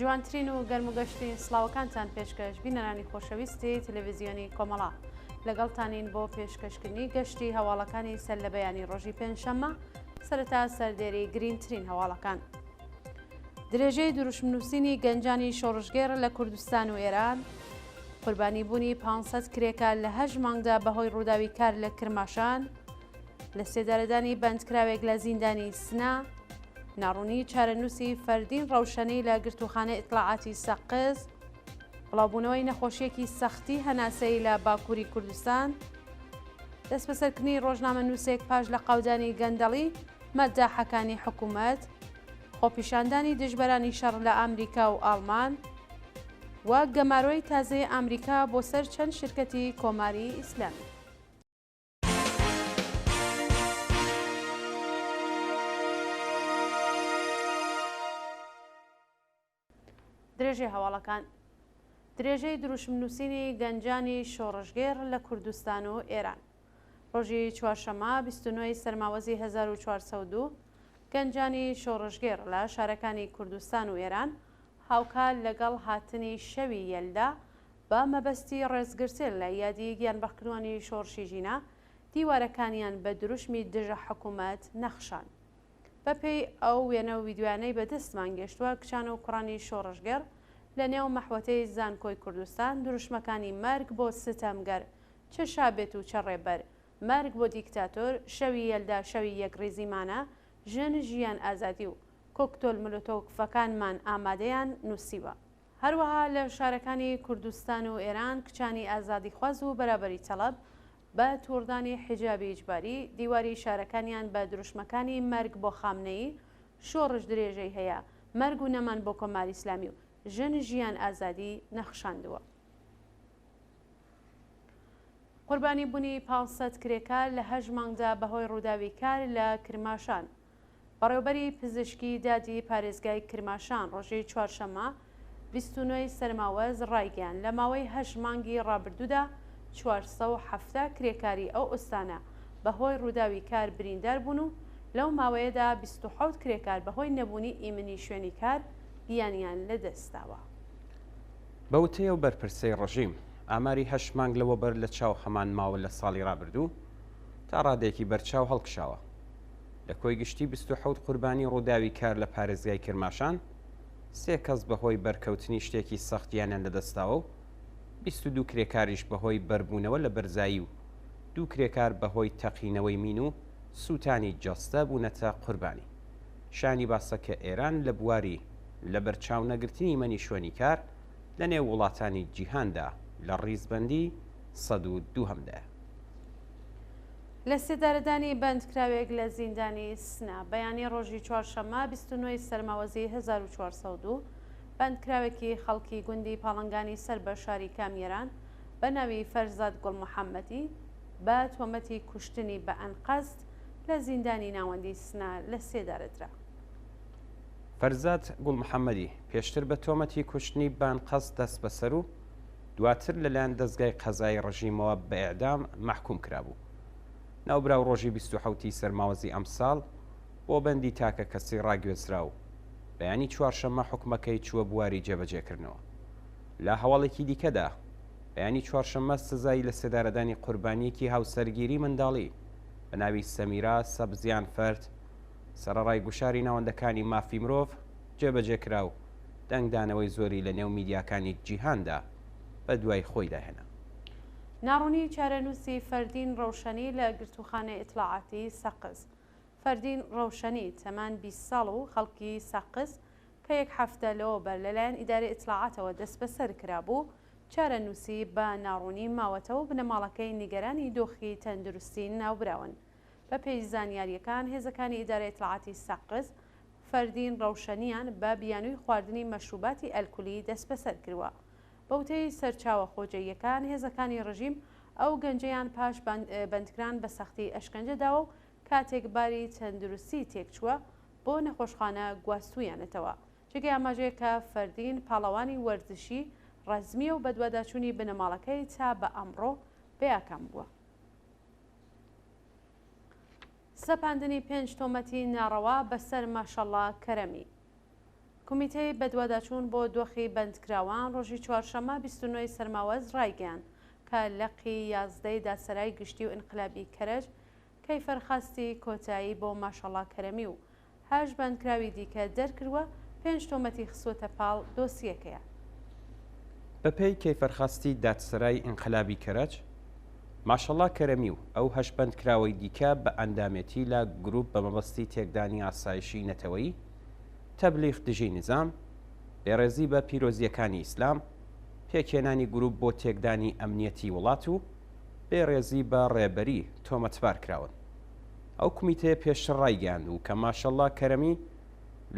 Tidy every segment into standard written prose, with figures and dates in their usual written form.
جوانترین و گەرم و گەشترین سڵاوەکانتان پێشکەش بینەرانی خۆشەویستی تەلەڤیزیۆنی کۆمەڵە لەگەڵتانین بۆ پێشکەشکردنی گەشتی هەواڵەکانی سەر لە بەیانی ڕۆژی پێنجشەممە سەرەتا سەردێری گرینگترین هەواڵەکان. درێژەی دروشمنووسینی گەنجانی شۆڕشگێڕ لە کوردستان و ئێران، قوربانی بوونی 500 کرێکار لە هەشت مانگدا بەهۆی ڕووداوی کار لە کرماشان، لە سێدارەدانی بەندکراوێک لە زیندانی سنە، ناڕوونی چارەنووسی فەردین ڕەوشەنی لە گرتووخانەی ئیتڵاعاتی سەقز، بڵاوبوونەوەی نەخۆشییەکی سەختی هەناسەیی لە باکووری کوردستان، دەستبەسەرکردنی ڕۆژنامەنووسێک پاش لەقاودانی گەندەڵی مەداحەکانی حکوومەت، خۆپیشاندانی دژبەرانی شەڕ لە ئامریکا و ئاڵمان و گەمارۆی تازەی ئامریکا بۆ سەر چەند شرکەتی کۆماری ئیسلامی. درێژەی هەواڵەکان درێژەی دروشمنووسینی گەنجانی شۆڕشگێڕ لە کوردستان و ئێران ڕۆژی چوارشەممە 29 ی سەرماوەزی 1402 گەنجانی شۆڕشگێڕ لە شارەکانی کوردستان و ئێران هاوکات لەگەڵ هاتنی شەوی یەلدا بە مەبەستی ڕێزگرتن لە یادی گیانبەختکردووانی شۆڕشی ژینا، دیوارەکانیان بە دروشمی دژە حکوومەت نەخشاند. بەپێی ئەو وێنە و ویدیۆیانەی بە دەستمان گەیشتووە، کچان و کوڕانی شۆڕشگێڕ لە نێو مەحوەتەی زانکۆی کوردستان دروشمەکانی مەرگ بۆ ستەمگەر، چ شا بێت و چە ڕێبەر، مەرگ بۆ دیکتاتۆر، شەوی یەلدا شەوی یەکڕیزیمانە، ژن ژیان ئازادی و کۆکتۆل مولوتۆفەکانمان ئامادەیان نووسیوە. هەروەها لە شارەکانی کوردستان و ئێران کچانی ئازادیخواز و بەرابەری تەڵەب بە تووڕدانی حیجابی ئیجباری، دیواری شارەکانیان بە دروشمەکانی مەرگ بۆ خامنەیی، شۆڕش درێژەی هەیە، مەرگ و نەمان بۆ کۆماری ئیسلامی و ژن ژیان ئازادی نەخشاندووە. قوربانی بونی 500 کرێکار لە هەشت مانگدا بەهۆی ڕووداوی کار لە کرماشان. بەڕێوەبەری پزیشکی دادی پارێزگای کرماشان ڕۆژی چوارشەممە 29 ی سەرماوەز ڕایگەیاند، لە ماوەی هەشت مانگی ڕابردوودا 470 کرێکاری ئەو ئوستانە بەهۆی ڕووداوی کار بریندار بوون و لەو ماوەیەدا 27 کرێکار بەهۆی نەبوونی ئیمنی شوێنی کار گیانیان لەدەستداوە. بە وتەی ئەو بەرپرسەی ڕژیم، ئاماری هەشت مانگ لەوەبەر لە چاو هەمان ماوە لە ساڵی ڕابردوو تا ڕادەیەکی بەرچاو هەڵکشاوە. لە کۆی گشتی 27 قوربانی ڕووداوی کار لە پارێزگای کرماشان، سێ کەس بەهۆی بەرکەوتنی شتێکی سەخت گیانیان لەدەستداوە و 22 کرێکاریش بەهۆی بەربوونەوە لە بەرزایی و دوو کرێکار بەهۆی تەقینەوەی مین و سووتانی جەستە بوونەتە قوربانی. شایانی باسە کە ئێران لە بواری لەبەرچاونەگرتنی مەنی شوێنی کار لە نێو وڵاتانی جیهاندا لە ڕیزبەندی 102 هەمدایە. لە سێدارەدانی بەندکراوێک لە زیندانی سنە بەیانی ڕۆژی چوارشەممە 29 ی سەرماوەزی 1402 بەندکراوێکی خەڵکی گوندی پاڵنگانی سەر بە شاری کامیەران بە ناوی فەرزاد گوڵمحەممەدی بە تۆمەتی کوشتنی بە ئەنقەست لە زیندانی ناوەندی سنە لە سێدارە درا. فەرزاد گوڵمحەممەدی پێشتر بە تۆمەتی کوشتنی بەئەنقەست دەستبەسەر و دواتر لەلایەن دەزگای قەزایی ڕژیمەوە بە ئێعدام مەحکووم کرابوو. ناوبراو ڕۆژی 27 ی سەرماوەزی ئەمساڵ بۆ بەندی تاکەکەسی ڕاگوێزرا و بەیانی چوارشەممە حوکمەکەی چووە بواری جێبەجێکردنەوە. لە هەواڵێکی دیکەدا، بەیانی چوارشەممە سزای لەسێدارەدانی قوربانییەکی هاوسەرگیری منداڵی بە ناوی سەمیرا سەبزیانفەرد سەرەڕای گوشاری ناوەندەکانی مافی مرۆڤ جێبەجێ کرا و دەنگدانەوەی زۆری لە نێو میدیاکانی جیهاندا بە دوای خۆیدا هێنا. ناڕوونی چارەنووسی فەردین ڕەوشەنی لە گرتووخانەی ئیتڵاعاتی سەقز. فەردین ڕەوشەنی، تەمەن 20 ساڵ و خەڵکی سەقز، کە یەک هەفتە لەوەوبەر لەلایەن ئیدارەی ئیتڵاعاتەوە دەستبەسەر کرابوو، چارەنووسی بە ناڕوونی ماوەتەوە و بنەماڵەکەی نیگەرانی دۆخی تەندروستی ناوبراون. بەپێی زانیارییەکان، هێزەکانی ئیدارەی ئیتڵاعاتی سەقز، فەردین ڕەوشەنیان بە بیانووی خواردنی مەشروباتی ئەلکولی دەستبەسەر کرووە. بە وتەی سەرچاوە خۆجێییەکان، هێزەکانی ڕژیم ئەو گەنجەیان پاش بەندکران بە سەختی ئەشکەنجە داوە و کاتێک باری تەندروستی تێکچووە بۆ نەخۆشخانە گواستوویانەتەوە. جێگەی ئاماژەیە کە فەردین پاڵەوانی وەرزشی ڕەزمییە و بەدواداچوونی بنەماڵەکەی تا بە ئەمڕۆ بێ ئاکام بووە. سەپاندنی پێنج تۆمەتی ناڕەوا بەسەر ماشەڵڵا کەرەمی. کومیتەی بەدواداچوون بۆ دۆخی بەندکراوان ڕۆژی چوارشەممە 29 ی سەرماوەز ڕایگەیاند کە لقی یازدەی دادسەرای گشتی و ئینقلابی کەرەج کەیفەرخواستی کۆتایی بۆ ماشەڵا کەرەمی و هەشت بەندکراوی دیکە دەرکردوە، پێنج تۆمەتی خستووەتە پاڵ دۆسیەکەیان. بەپێی کەیفەرخواستی دادسەرای ئینقلابی کەرەج، ماشەڵا کەرەمی و ئەو هەشت بەندکراوەی دیکە بە ئەندامێتی لە گرووپ بە مەبەستی تێکدانی ئاسایشی نەتەوەیی، تەبلیغ دژی نیزام، بێڕێزی بە پیرۆزییەکانی ئیسلام، پێکهێنانی گرووپ بۆ تێکدانی ئەمنیەتی وڵات و بێڕێزی بە ڕێبەری تۆمەتبار کراون. ئەو کومیتەیە پێشتر ڕایگەیاندبوو کە ماشەڵا کەرەمی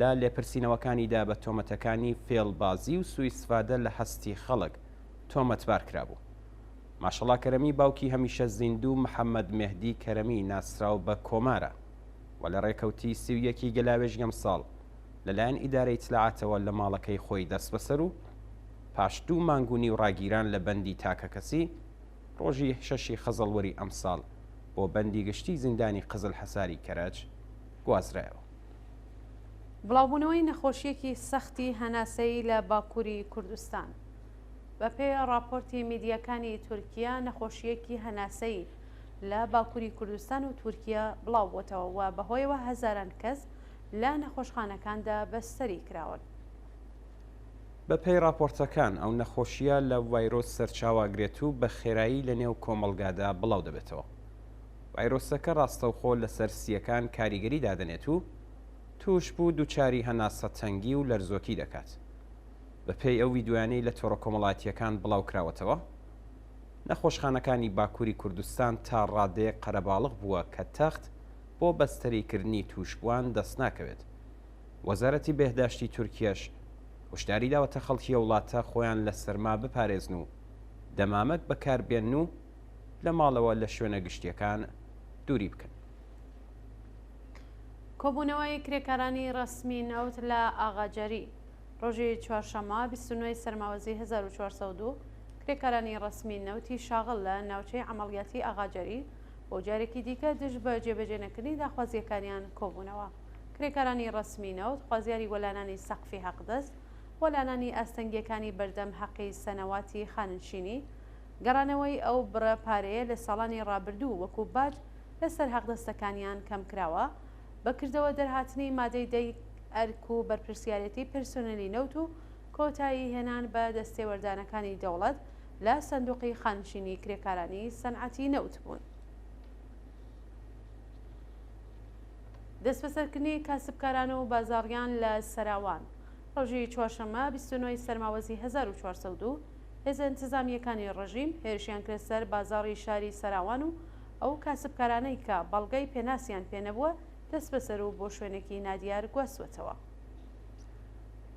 لە لێپرسینەوەکانیدا بە تۆمەتەکانی فێڵبازی و سوئیستفادە لە هەستی خەڵک تۆمەتبار کرابوو. ماشەڵا کەرەمی باوکی هەمیشە زیندوو محەمەد مێهدی کەرەمی ناسراو بە کۆمارە و لە ڕێکەوتی 31 ی گەلاوێژی ئەمساڵ لەلایەن ئیدارەی ئیتلاعاتەوە لە ماڵەکەی خۆی دەستبەسەر و پاش دوو مانگ و نیو ڕاگیران لە بەندی تاکەکەسی ڕۆژی شەشی خەزەڵوەری ئەمساڵ بۆ بەندی گشتی زیندانی قزلحەساری کەرەج گوازرایەوە. بڵاوبوونەوەی نەخۆشییەکی سەختی هەناسەیی لە باکووری کوردستان. بەپێی ڕاپۆرتی میدیاکانی تورکیا، نەخۆشییەکی هەناسەیی لە باکووری کوردستان و تورکیا بڵاوبووەتەوە و بەهۆیەوە هەزاران کەس لە نەخۆشخانەکاندا بەستەری کراون. بەپێی ڕاپۆرتەکان، ئەو نەخۆشییە لە ڤایرۆس سەرچاوە ئەگرێت و بە خێرایی لەنێو کۆمەڵگادا بڵاودەبێتەوە. ڤایرۆسەکە ڕاستەوخۆ لەسەر سییەکان کاریگەری دادەنێت و تووشبوو دووچاری هەناسەتەنگی و لەرزۆکی دەکات. بەپێی ئەو ڤیدیۆیانەی لە تۆڕە کۆمەڵایەتییەکان بڵاوکراوەتەوە، نەخۆشخانەکانی باکووری کوردستان تا ڕادەیەک قەرەباڵغ بووە کە تەخت بۆ بەستەریکردنی تووشبووان دەستناکەوێت. وەزارەتی بێهداشتی تورکیەش هۆشداری داوەتە خەڵکی ئەو وڵاتە خۆیان لە سەرما بپارێزن و دەمامک بەکاربێنن و لە ماڵەوە لە شوێنە گشتییەکان دووری بکەن. کۆبوونەوەی کرێکارانی ڕەسمی نەوت لە ئاغاجەری ڕۆژی چوارشەممە 29 ی سەرماوەزی 1402 کرێکارانی ڕەسمی نەوتی شاغڵ لە ناوچەی عەمەڵیاتی ئاغاجەری بۆ جارێکی دیکە دژ بە جێبەجێنەکردنی داخوازییەکانیان کۆبوونەوە. کرێکارانی ڕەسمی نەوت خوازیاری وەلانانی سەقفی حەقدەست، وەلانانی ئاستەنگییەکانی بەردەم حەقی سەنەواتی خانەنشینی، گەڕانەوەی ئەو بڕە پارەیە لە ساڵانی ڕابردوو وەکوو باج لەسەر حەقدەستەکانیان کەمکراوە، بە کردەوە دەرهاتنی مادەی دە ی ئەرک و بەرپرسیارێتی پرسۆنێلی نەوت و کۆتایی هێنان بە دەستێوەردانەکانی دەوڵەت لە سەندوقی خانشینی کرێکارانی سەنعەتی نەوت بوون. دەستبەسەرکردنی کاسبکاران و بازاڕیان لە سەراوان ڕۆژی چوارشەممە 29 ی سەرماوەزی 1402 هێزە ئینتزامییەکانی ڕژیم هێرشیان کردە سەر بازاڕی شاری سەراوان و ئەو کاسبکارانەی کە بەڵگەی پێناسیان پێ نەبووە دەستبەسەر و بۆ شوێنێکی نادیار گواستووەتەوە.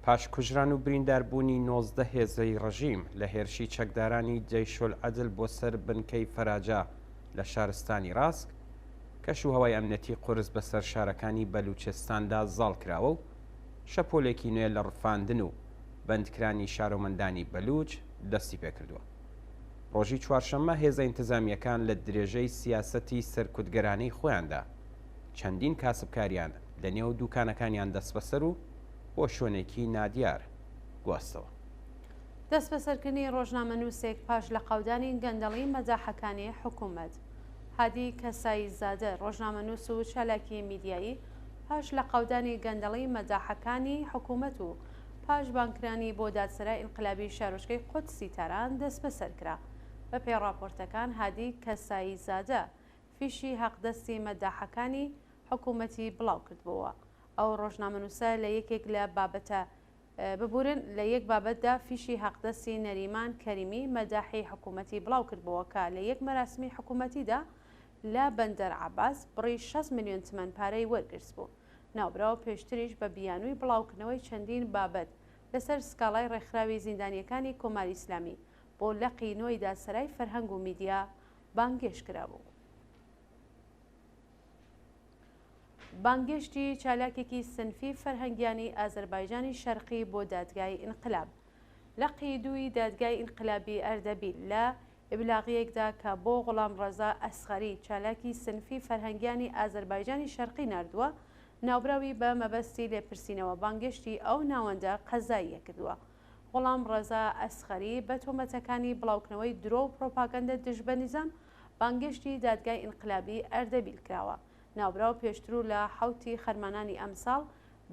پاش کوژران و برینداربوونی 19 هێزەی ڕژیم لە هێرشی چەکدارانی جەیشولعەدل بۆ سەر بنکەی فەراجا لە شارستانی ڕاسک، کەش و هەوای ئەمنیەتی قورس بەسەر شارەکانی بەلوچستاندا زاڵ کراوە و شەپۆلێکی نوێ لە ڕفاندن و بەندکرانی شارۆمەندانی بەلوچ دەستی پێکردووە. ڕۆژی چوارشەممە هێزە ئینتزامییەکان لە درێژەی سیاسەتی سەرکوتگەرانەی خۆیاندا چەندین کاسبکاریان لە نێو دووکانەکانیان دەستبەسەر و بۆ شوێنێکی نادیار گواستەوە. دەستبەسەرکردنی ڕۆژنامەنووسێک پاش لەقاودانی گەندەڵی مەداحەکانی حکوومەت. هادی کەسایی زادە، ڕۆژنامەنووس و چالاکی میدیایی، پاش لەقاودانی گەندەڵی مەداحەکانی حکوومەت و پاش بانگکرانی بۆ دادسەرای ئینقلابی شارۆچکەی قودسی تاران دەستبەسەر کرا. بەپێی ڕاپۆرتەکان هادی کەسایی زادە فیشی حەقدەستی مەداحەکانی حکوومەتی بڵاو کردبۆوە. ئەو ڕۆژنامەنووسە لە یەکێک لە بابەتە ببورن لە یەک بابەتدا فیشی حەقدەستی نەریمان کەریمی مەداحی حکوومەتی بڵاو کردبۆوە کە لە یەک مەراسمی حکوومەتیدا لە بەندەر عەباس بڕی 60 ملیۆن تمەن پارەی وەرگرتبوو. ناوبراو پێشتریش بە بیانووی بڵاوکردنەوەی چەندین بابەت لەسەر سکاڵای ڕێکخراوی زیندانییەکانی کۆماری ئیسلامی بۆ لقی نۆی دادسەرای فەرهەنگ و میدیا بانگهێشت کرابوو. بانگهێشتی چالاکێکی سنفی فەرهەنگیانی ئازەربایجانی شەرقی بۆ دادگای ئینقلاب. لقی دووی دادگای ئینقلابی ئەردەبیل لە ئیبلاغییەکدا کە بۆ غوڵامڕەزا ئەسغەری چالاکی سنفی فەرهەنگیانی ئازەربایجانی شەرقی ناردووە، ناوبراوی بە مەبەستی لێپرسینەوە بانگێشتی ئەو ناوەندە قەزاییە کردووە. غوڵام ڕەزا ئەسغەری بە تۆمەتەکانی بڵاوکنەوەی درۆ و پرۆپاگەندە دژ بە نیزام بانگێشتی دادگای ئینقلابی ئەردەبیل کراوە. ناوبراو پێشتر و لە حەوتی خەرمانانی ئەمساڵ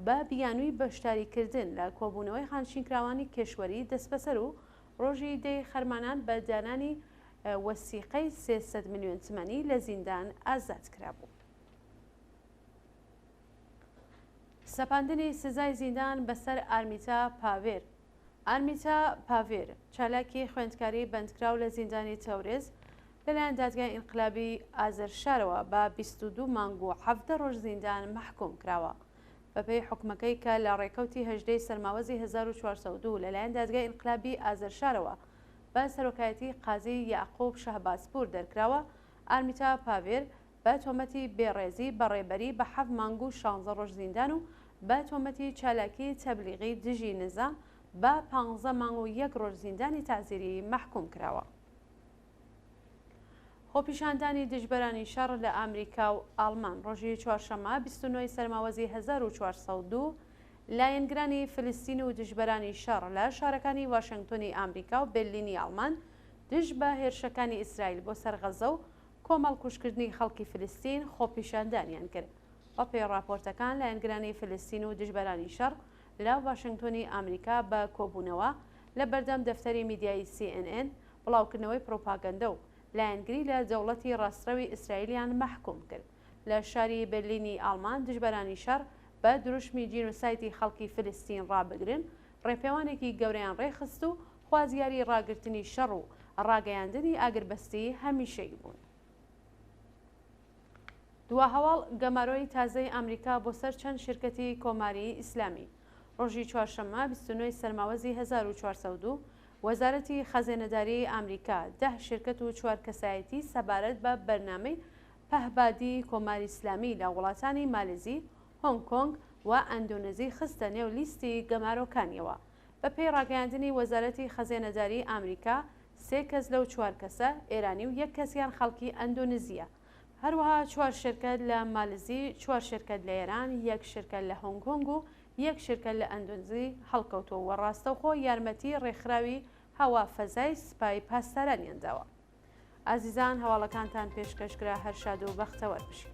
بە بیانووی بەشداریکردن لە کۆبوونەوەی خانشینکراوانی کێشوەری دەسبەسەر و ڕۆژی دەی خەرمانان بە دانانی وەسیقەی 300 ملیۆن تمەنی لە زیندان ئازاد کرابوو. سەپاندنی سزای زیندان بەسەر ئارمیتا پاڤێر ئارمیتا پاڤێر، چالاکی خوێندکاری بەندکراو لە زیندانی تەورێز، لەلایەن دادگای ئینقلابی ئازەرشارەوە بە 22 مانگ و 17 ڕۆژ زیندان مەحکوم کراوە. بەپێی حوکمەکەی کە لە ڕێکەوتی 18 ی سەرماوەزی 1402 لەلایەن دادگای ئینقلابی ئازەرشارەوە بە سەرۆکایەتی قازی یەعقوب شەهبازپوور دەرکراوە، ئارمیتا پاڤێر بە تۆمەتی بێڕێزی بە ڕێبەری بە حەفت مانگ و شانزە ڕۆژ زیندان و بە تۆمەتی چالاکی تەبلیغی دژی نزام بە پانزە مانگ و یەک ڕۆژ زیندانی تەعزیری مەحکووم کراوە. خۆپیشاندانی دژبەرانی شەڕ لە ئامریکا و ئاڵمان ڕۆژی چوارشەممە 29 ی سەرماوەزی 1402 لایەنگرانی فلستین و دژبەرانی شەڕ لە شارەکانی واشێنگتۆنی ئامریکا و بێرلینی ئاڵمان دژ بە هێرشەکانی ئیسرائیل بۆ سەر غەزە و کۆمەڵکوژکردنی خەڵکی فلستین خۆپیشاندانیان کرد. بەپێی ڕاپۆرتەکان لایەنگرانی فلستین و دژبەرانی شەڕ لە واشنگتۆنی ئامریکا بە کۆبوونەوە لە بەردەم دەفتەری میدیایی سی ئێن ئێن بڵاوکردنەوەی پرۆپاگەندە و لایەنگری لە دەوڵەتی ڕاستڕەوی ئیسرائیلیان مەحکوم کرد. لە شاری بەرلینی ئاڵمان دژبەرانی شەڕ بە دروشمی جینۆسایدی خەڵکی فلستین ڕابگرن ڕێپێوانێکی گەورەیان ڕێکخست و خوازیاری ڕاگرتنی شەڕ و ڕاگەیاندنی ئاگربەستی هەمیشەیی بوون. دوا هەواڵ، گەمارۆی تازەی ئامریکا بۆ سەر چەند شیرکەتی کۆماری ئیسلامی. ڕۆژی چوارشەممە 29 ی سەرماوەزی 1402، وەزارەتی خەزێنەداریی ئامریکا دە شیرکەت و چوار کەسایەتی سەبارەت بە بەرنامەی پەهبادی کۆماری ئیسلامی لە وڵاتانی مالزی، هۆنگ کۆنگ و ئەندۆنزی خستە نێو لیستی گەمارۆکانیەوە. بە پێی ڕاگەیاندنی وەزارەتی خەزێنەداریی ئامریکا، سێ کەس لەو چوار کەسە ئێرانی و یەک کەسیان خەڵکی ئەندۆنزییە. هەروەها چوار شرکەت لە مالزی، چوار شرکەت لە ئێران، یەک شرکەت لە هۆنگ کۆنگ و یەک شرکەت لە ئەندۆنزی هەڵکەوتووە و ڕاستەوخۆ یارمەتیی ڕێکخراوی هەوا فەزای سپای پاسدارانیان داوە. ئازیزان هەواڵەکانتان پێشکەش کرا هەر شاد و بەختەوەر بژین.